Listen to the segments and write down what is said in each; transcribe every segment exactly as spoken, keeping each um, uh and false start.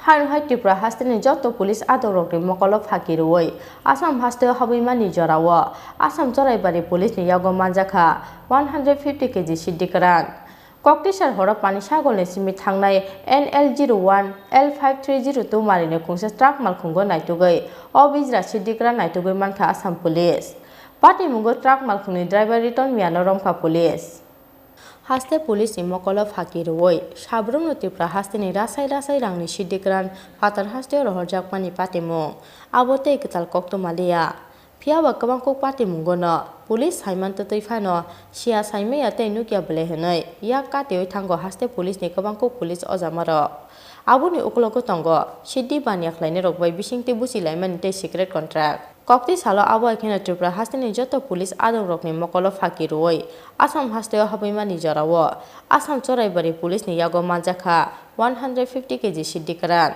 Haino hai Tripura hasteni joto police adongrokni mokolo phaki rwui Assam hasteo habwimani jorao Assam Choraibari police ni yago manjakha one hundred fifty K G siddi kwran. Koktisar horo Panisagolni simi thangnai N L zero one L five three zero two marini khungsa truck malkhungo naitugwi o bijra siddi kwran naitugwi mankha Assam police. Patimungo truck malkhungni driver Riton Miyano romkha police. Haste police ni mokolo phaki rwui sabrumno Tripura hasteni rasai rasai rangni siddi kwran phatar hasteo rohorjakmani patimung. Abo tei kwtal koktwma liya. Phiyaba kwbang kok patimungono police saiman twtwi phano siya saimaya tei nukya bwle hwnwi yak katiui thango haste police ni kwbang kok police ojamarok. Aboni uklogo tongo siddi baniya khlainairok bai bisingtwi buchi laimani tei secret contract. Kokti salo abo hai kheno Tripura hasteni joto police adongrokni mokolo phaki rwui Assam hasteo habwimani jorao Assam Choraibari police ni yago manjakha one hundred fifty K G siddi kwran.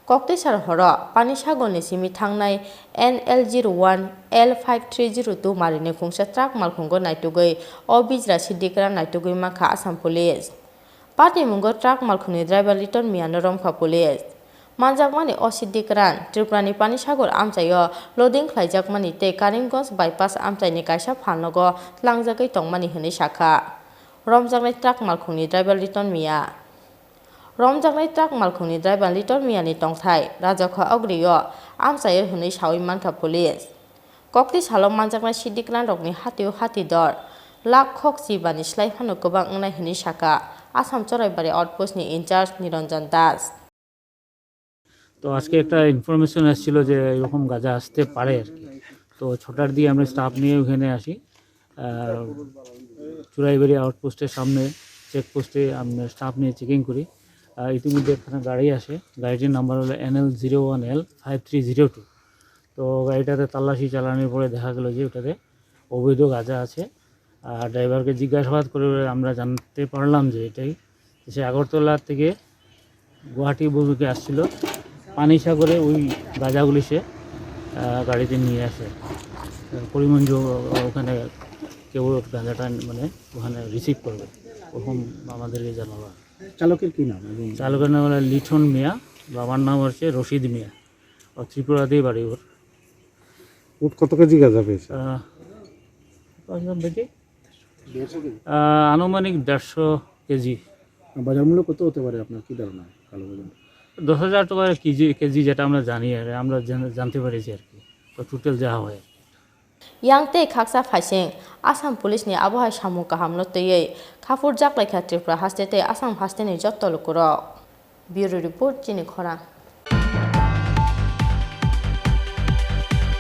Koktisar horo Panisagolni simi thangnai N L zero one L five three zero two marini khungsa truck malkhungo naitugwi o bijra siddi kwran naitugwi mankha Assam police. Patimungo truck malkhungni driver Riton Miyano romkha police. Manjakmani o siddi kwran Tripurani Panisagor amchaio loading khlaijakmani tei Karimganj bypass amchaini kaisa phalnogo tlangjagwi tongmani hwnwi sakha romjaknai truck malkhungni driver Riton Miya. Romjaknai truck malkhungni driver Riton Miyani tongthai Rajakha Ogrio amchaio hwnwi saui mankha police. Kokti salo manjaknai siddi kwranrokni hatio hati dor lakh khok chibani slai phano kwbang wngnai hwnwi sakha Assam Choraibari outpost ni incharge Niranjan Das. তো আজকে একটা ইনফরমেশন এসেছিল যে এরকম গাঁজা আসতে পারে আর কি। তো ছটার দিকে আমরা স্টাফ নিয়ে ওখানে আসি। আহ, চুরাইবাড়ি আউটপোস্টের সামনে চেকপোস্টে আমরা স্টাফ নিয়ে চেকিং করি। আহ, ইতিমধ্যে এখানে গাড়ি আসে, গাড়িটির নাম্বার হলো N L zero one L five three zero two। তো গাড়িটাতে তল্লাশি চালানোর পরে দেখা গেল যে ওটাতে অবৈধ গাঁজা আছে। আর ড্রাইভারকে জিজ্ঞাসাবাদ করে আমরা জানতে পারলাম যে এটাই সে আগরতলা থেকে গুয়াহাটি অভিমুখে আসছিল, পানিসাগরে ওই গাঁজাগুলি সে আহ, গাড়িতে নিয়ে আসে। আহ, করিমগঞ্জ ওখানে কেউ গাঁজাটা মানে ওখানে রিসিভ করবে, ওরকম আমাদেরকে জানালো। চালকের কি নাম এবং চালকের নাম হলো লিটন মিয়া, বাবার নাম হচ্ছে রশিদ মিয়া, ও ত্রিপুরাতেই বাড়ি ওর। মোট কত কেজি গাঁজা পেয়েছে? আহ, কতজন বেটি? আহ, আনুমানিক দেড়শো কেজি। বাজার মূল্য কত হতে পারে আপনার কি ধারণা কালো বাজার? দশ হাজার টাকা কেজি, কেজি যেটা আমরা জানি আর আমরা জান- জানতে পেরেছি আর কি, তো টোটাল যা হয়। Yang tei khaksa phaising Assam police ni abo hai samung kahamno twiwi khaphurjak laikha Tripura haste tei Assam haste ni jotto lukurok. Bureau report, chini khorang.